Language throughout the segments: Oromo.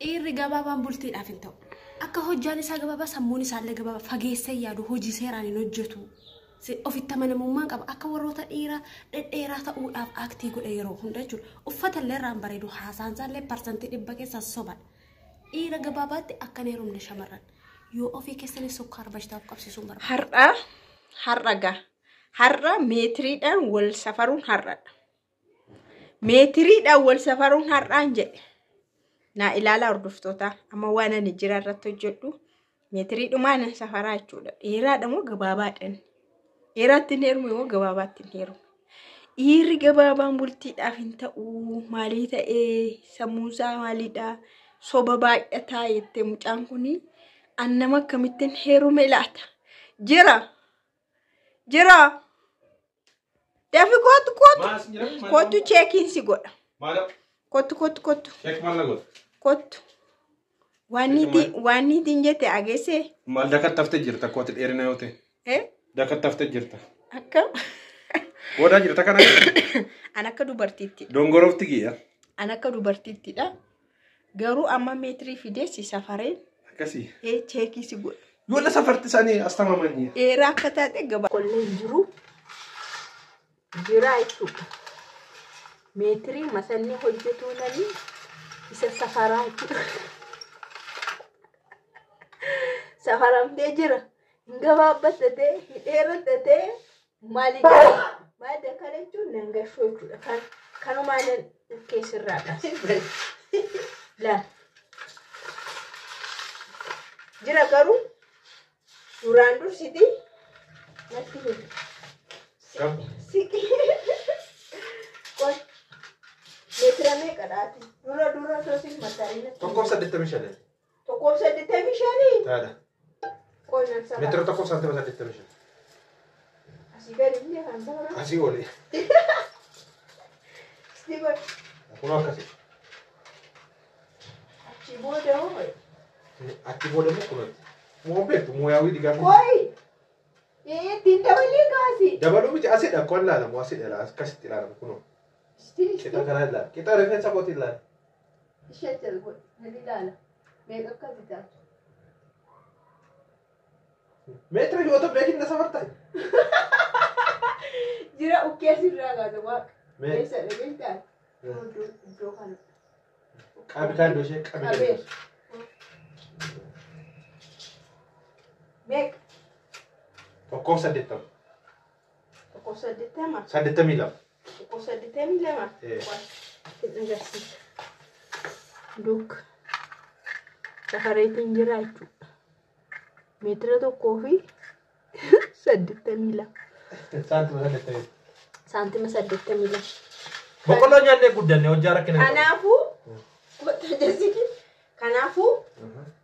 Dhiirri gabaabaan bultiidhaaf hin ta'u. Akka hojjaan isaa gabaabaa sammuun isaallee gabaabaa fageessee yaadu hojii seeraan hin hojjetu. Ofitti amanamummaan qaba. Akka warroota dhiiraa dhedheeraa ta'uudhaaf aktii godhe yeroo hunda jechuudha. Uffata illee irraan bareedu haasaan isaallee 100% keessaa sobadha. Dhiira gabaabaatti akka hin heerumne shamarran. Yoo ofii keessanii sukkaara bashitaaf qabsiisuun barbaada. Har'a har'a gaa har'a meetiriidhaan wal safaruun har'adha. Meetiriidhaan wal safaruun har'aan jedhe. Naa ilaalaa hordoftoota amma waan ani jira irratti hojjedhu meetiriidhumaan nan safaraa jechuudha. Dheeraadha moo gabaabaadhaan? Dheeraatti hin heerume moo gabaabaatti hin heerume? Dhiirri gabaabaan bultiidhaaf hin ta'u maalii ta'ee sammuunsaa maaliidha? Soba baay'ataa jettee mucaan kuni an nama akkamittiin heerume laata? Jira! Jira! Dafi kootu kootu! Kootu cheekiin si godha. Kootu kootu kootu. Check maal na godha? Kootu. Waan niitiin jette ageessee? Maal dakattaftee jirta kooti dheerina yoo ta'e? Dakattaftee jirta. Akkam? Boodaa jirta kana? An akka dubartiittidha. Dongorofti kiyya. An akka dubartiittidha. Garuu amma meetirii fidee si safareen Akkasii. Cheekii si godha. Yoo la safarti isaanii as tamamanii. Dheeraa akka taate gabaa. Qollee hin jiru. Jira jechuudha. Meetirii masanni hojjetuu nani isa safaraa jechuudha. Safaramtee jira. Hin gabaabbattatee, hin dheerattatee maali maal dakara jechuun nan gashoo jechuudha. Kan kanumaa nan keessirraa kaasee. Laal. Jira garuu duraan dursiti natti himi. Siqi. Qoy. Meetira meeqa dhaati? Dura dura osoo sin mattaa'in natti. 1.85. 1.85? Taadha. Qoy nan safara. Meetira 1.85 cm. Asii gadi illee kan safara. Asii oli. Sitti godhi. Kunoo akkasii. Achi booda hoo? Achi booda immoo kunooti. Moo beektu mooyaawii digaa. Qoy. Ittiin dabalii kaasi. Dabaluu miti asidha akka ilaalamu asidha akkasitti ilaalamu kunoo. Qixa kana ilaala. Qixa rifeensa kootii ilaala. Ishee jalqabu nan ilaala. Meeqa akkasi taatu? Meetira yoo ta'u beekin na safartaa. Jira ukkee asirraa kaasa waaqa. Eessa dhageettaa? Iddoo kana. Qabi kaan iddoo ishee qabi Qabee. gadi. Meeqa? 1.80. 1.80. 82. 1.82. Sin agarsiisa. Dukka. Safareetiin jira jechuudha. Meetira 1.82. Saantima 82. Saantima 82. Boqqolloo nyaannee guddanne hojjaa rakkina. Kanaafuu kanaafuu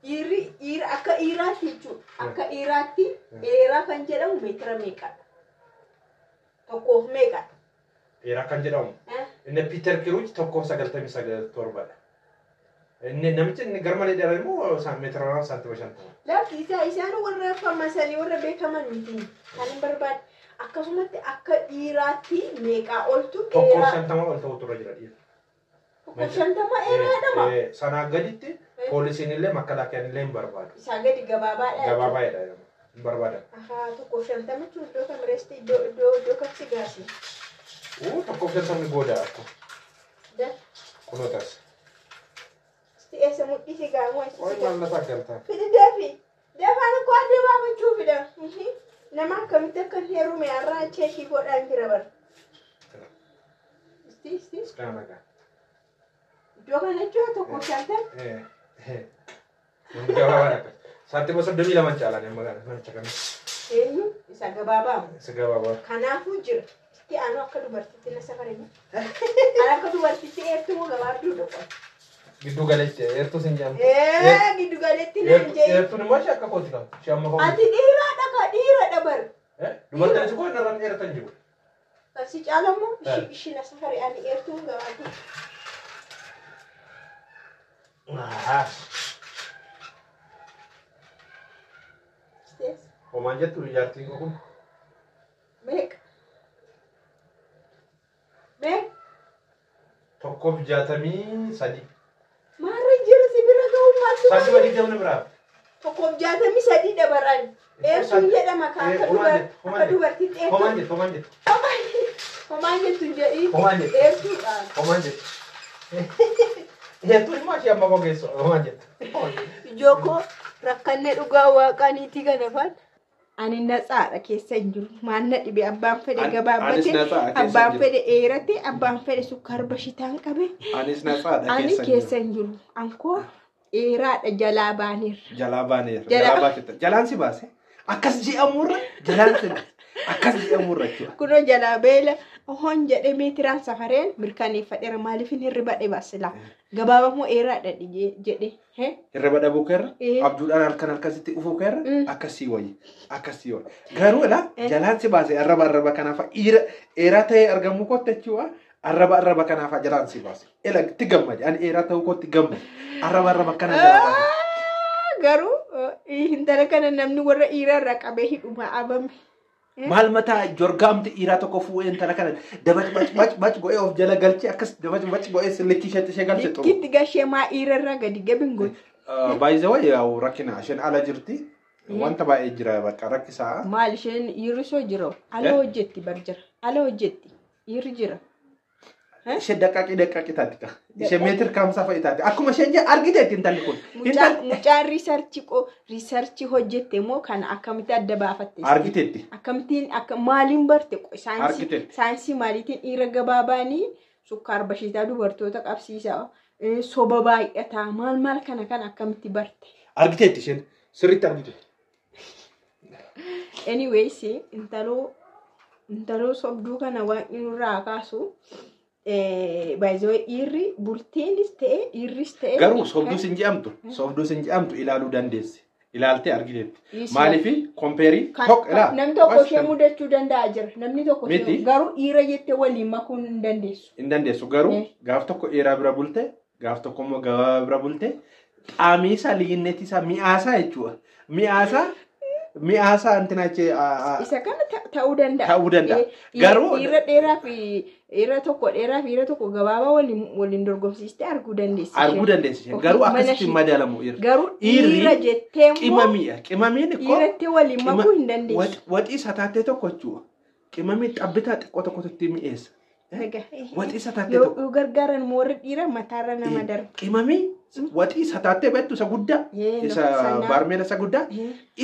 dhiirri dhiira akka dhiiraatti jechuudha. Akka dhiiraatti dheeraa kan jedhamu meetira meeqadha? Tokkoof meeqadha? Dheeraa kan jedhamu. Inni Piiter Kiruuch 1.97dha. Inni namichi inni garmalee dheeraa immoo meetira 2 saantima 50. Lakki isaan warra fammasanii warra beekaman miti. Kan hin barbaadne. Akkasumatti akka dhiiraatti meeqaa oltu dheeraa? 1.50 ol ta'utu irra jira dhiira. 1.50 dheeraadhama. Sanaa gaditti poolisiin illee makkalaakiyaan illee hin barbaadu. Isaa gadi gabaabaadha. Gabaabaadha hin barbaadan. Ahaa 1.50 jechuun iddoo kam reesti iddoo iddoo iddoo kam si gaasi? 1.50 gooda akko. Kunoo taas. Isti eessa mudhii si gaamu eessa Qoy si gaamu? maal na taggaltaa? Fidi deefi. Deefaan koo adda baafachuu fida. Nama akkamitti akka hin heerume har'aa cheekii godhaan jira bara. Isti isti. Kana nagaa. Iddoo kana jechuun 1.50. Gabaabaadha akkas. Saantima 32 caalaan amma kana namicha kana. Eenyu isa gabaabaa. Isa gabaabaa. Kanaafuu jira. Itti aanu akka dubartiitti na safarame. Ani akka dubartiitti eertuu moo gabaabduudha qofa. Giddu galeetti eertuu sin jedhamu. Giddu galeetti naan jedhe. Eertuun immoo ishee akka kooti qaba. Ishee amma kooti. Ati dhiiraadha ka dhiiradha bar. Dubartiin si koo narraan dheeratan jiru. Si caalamoo ishii na safare ani eertuu moo gabaabduu. Homaan jettu jaartiin koo kun. Meeqa? Meeqa? 1.63. Maarra jira si bira Saantima 20 biraa. 1.63 dabaran. Dheertuun jedhama kan akka dubartii dheertuu. Homaan jettu homaan jettu. Homaan jettu hin jedhiin. Homaan jettu. Dheertuudha. Homaan jettu. Dheertuun immoo ishee amma gogeessu homaan jettu. Ijoo koo rakkannee dhugaa waaqaa niitii kana faan. Ani natsaadha keessa hin jiru. Maal na dhibe abbaan fedhe gabaabbate, abbaan fedhe dheerate, abbaan fedhe sukkaar bashitaan qabe. Anis natsaadha Ani keessa hin jiru. Ankoo dheeraadha jalaa baaneerra. Jalaa baaneerra. Jalaa baasetta. Jalaan si baase. Akkas je'amurra jalaan si baase. Akkas je'amurra jechuudha. Kunoo jalaa beela hoon jedhee meetiraan safareen mirkaneeffadheera maaliif hin hirriba dhiba silaa. Gabaabaa dheeraadha jedhe. Hirriba dhabuu keerra abjuudhaan halkan halkasitti dhufuu keerra akkasii wayyi akkasii wayyi. Garuu dha jalaan si baase arraba arraba kanaafa dheeraa ta'ee argamuu kootti jechuudha. Arraba arraba kanaafa jalaan si baase. Ela itti gammade ani dheeraa ta'uu kootti gammade. Arraba arraba kana jalaa baase. Garuu intala kana namni warra dhiiraa irraa qabee hidhuma abame. Maal mataa jorgaamti dhiiraa tokko fuudhee intala kana dabac bac bac bac godhee of jala galchee akkas dabac bac godhee likkii isheetti ishee galche xuru. Likkiitti gashee maa dhiira irraa gadi gabin godhe. Baay'ee wayii yaa'u rakkina isheen ala jirti. Wanta baay'ee jira bakka rakkisaa. Maal isheen dhiirri soo jira ala hojjetti bar jira ala hojjetti dhiirri jira. Ishee daqqaaqii daqqaaqii taati ka. Ishee meetir kaamsaa fa'i taati. Akkuma isheen jee argiteetti intalli kun. Mucaan riisarchii hojjette immoo kana akkamitti adda baafatte? Argiteetti. Akkamittiin akka maaliin barte saayinsii maaliitiin dhiira gabaabaanii sukkaar bashiitaa dubartoota qabsiisaa soba baay'ataa maal maal kana kana akkamitti barte? Argiteetti isheen sirriitti argiteetti. Anyways intaloo sobduu kana waan nurraa kaasu. Baay'ee dhiirri bultiinis ta'e dhiirris ta'e. Garuu sobduus hin je'amtu ilaaluu dandeessi. Ilaaltee argiteetti. Maaliif kompeerii tokko ilaa. Namni tokko ishee mudachuu danda'a jira. Namni tokko garuu dhiira jettee waliin makuu hin dandeessu. Hin dandeessu garuu gaaf tokko dhiiraa bira bulte gaaf tokko immoo gabaabaa bira bulte xaamii isaa liyyinneetii isaa mi'aasaa jechuudha. Mi'aasaa mi'aasaa antinaache. Isa kana ta'uu danda'a. Ta'uu danda'a. Garuu dhiira dheeraa fi dhiira tokko dheeraa fi dhiira tokko gabaabaa waliin dorgomsiistee arguu dandeessi. Arguu dandeessi. Garuu akkasitti madaalamu dhiirri. Garuu dhiira jettee immoo qimamiidha. Qimamiin ikkoo dhiiratti waliin makuu hin dandeessu. Waxii sataattee tokko jechuudha. Qimamii xabbitaa xiqqoo tokkotu itti mi'eessa. Waxii sataattee tokko. Yoo gargaaran warri dhiira mataarra nama darba. Qimamii waxii sataattee beektu isa guddaa. Isa baarmeela isa guddaa.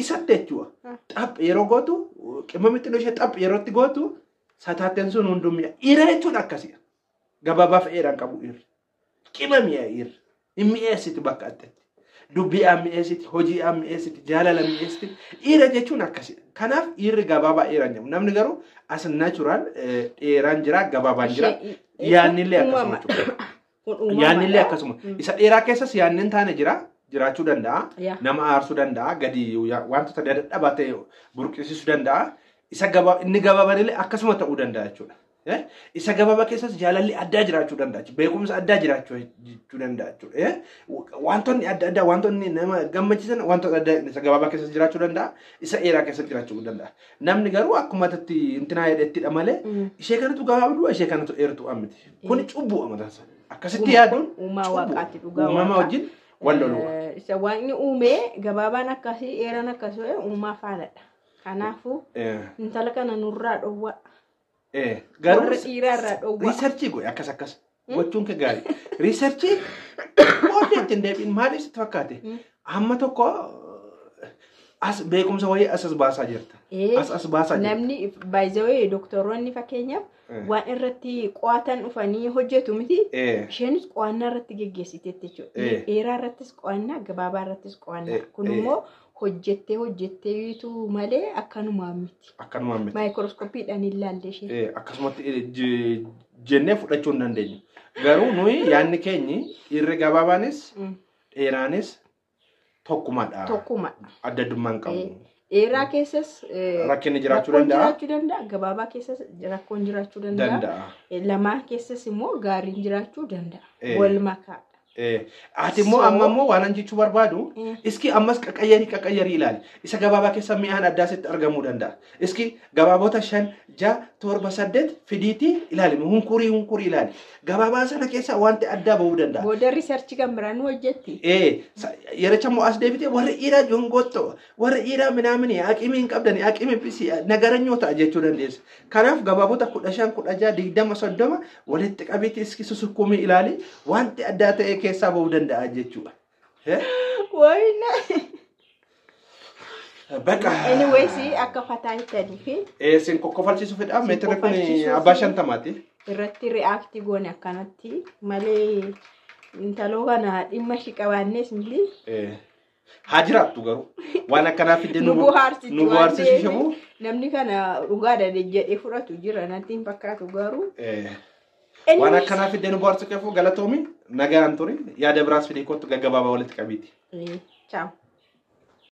Isatti jechuudha. Xaph yeroo gootu qimamii xinnoo ishee xaph yeroo itti gootu sataatteen sun hunduu mi'a. Dhiira jechuun akkasiidha. Gabaabaaf dheeraan qabu dhiirri. Qimamiidha dhiirri. Hin mi'eessiti bakka addatti. Dubbiidhaan mi'eessiti, hojiidhaan mi'eessiti, jaalala mi'eessiti. Dhiira jechuun akkasiidha. Kanaaf dhiirri gabaabaa dheeraan jedhamu. Namni garuu as naachuraal dheeraan jira, gabaabaan jira. Yaannillee akkasuma jechuudha. Yaannillee akkasuma. Isa dheeraa keessas yaanni hin taane jira. Jiraachuu danda'a. Nama aarsuu danda'a. Gadi wantoota dadhabaa ta'e burqisiisuu danda'a. Isa inni gabaabaan illee akkasuma ta'uu danda'a jechuudha. Isa gabaabaa keessas jaalalli addaa jiraachuu danda'a. Beekumsa addaa jiraachuu danda'a jechuudha. Wantoonni adda addaa wantoonni nama gammachiisan wantoota addaa isa gabaabaa keessas jiraachuu danda'a. Isa dheeraa keessas jiraachuu danda'a. Namni garuu akkuma itti intinaa jedhettidha malee ishee kanatu gabaabduu ishee kanatu dheertuu miti. Kuni cubbuu amatansa. Akkasitti yaaduun uumama wajjin wal loluudha. Isa waaqni uumee gabaabaan akkasii dheeraan akkasii uumaa faanadha. Kanaafuu intala kana nurraa dhowwa. Garuu warra dhiiraa irraa dhowwa. Riisarchii godhe akkas akkas gochuun kee gaarii. Riisarchii booddee ittiin deebiin maaliif sitti fakkaate? Hamma tokko as beekumsa wayii as as baasaa jirta. As as baasaa jirta. Namni baay'ee doktoroonni fakkeenyaaf waan irratti qo'atan dhufanii hojjetu miti. Isheenis qo'annaa irratti geggeessiteetti jechuudha. Dheeraa irrattis qo'annaa gabaabaa irrattis qo'annaa. Kun immoo hojjettee hojjetteetu malee akkanumaan miti. Akkanumaan miti. Maayikirooskooppiidhaan ilaalle ishee. Akkasumatti jennee fudhachuu hin dandeenyu. Garuu nuyi yaadni keenyi dhiirri gabaabaanis dheeraanis tokkumadha. Tokkumadha. Adda addummaan qabu. Dheeraa keessas rakkinni jiraachuu danda'a. Jiraachuu danda'a. Gabaabaa keessas rakkoon jiraachuu danda'a. Lamaan keessas immoo gaariin jiraachuu danda'a. Wal makaadha. Ati immoo amma immoo waan an jechuu barbaadu, iski ammas qaqayyarii qaqayyarii ilaali. Isa gabaabaa keessa mi'aan addaa sitti argamuu danda'a. Iski gabaabota 5, 6, 7, 8 fidiitii ilaali. Hunkurii hunkurii ilaali. Gabaabaa sana keessa wanti addaa bahuu danda'a. Booda research kan biraan nu hojjetti. Yericha immoo as deebitee warri dhiiraa jongoottoo, warri dhiiraa minaamini aqimii hin qabdani, aqimii bisi nagaranyoo ta'a jechuu dandeessa. Kanaaf gabaabota 15, 16, 20, 30 walitti qabiitii iski susukkuumii ilaali, wanti addaa ta'e keessaa bahuu danda'a jechuudha. Wayna. Bakka. Anyways, akka fataa jettanii fi Sin kokkofalchiisuu fedha. Sin Meetira kun koffalchiisuu abbaa fi- 50ti. Irratti react goone akkanatti malee intaloo kana dhimma ishii qabaannees miti. Haa jiraattu, garuu waan akkanaa fidee nu bohaarsiti nu waan bohaarsisuu ta'eef shamu. Namni kana dhugaadha jedhee fudhatu jira natti hin fakkaatu garuu. Waan Anyways, akkanaa fidee nu bohaarsu keefu galatoomi, nagaan turi, yaada biraas fidee kottu, gaggabaabaa walitti qabiiti. Ciao.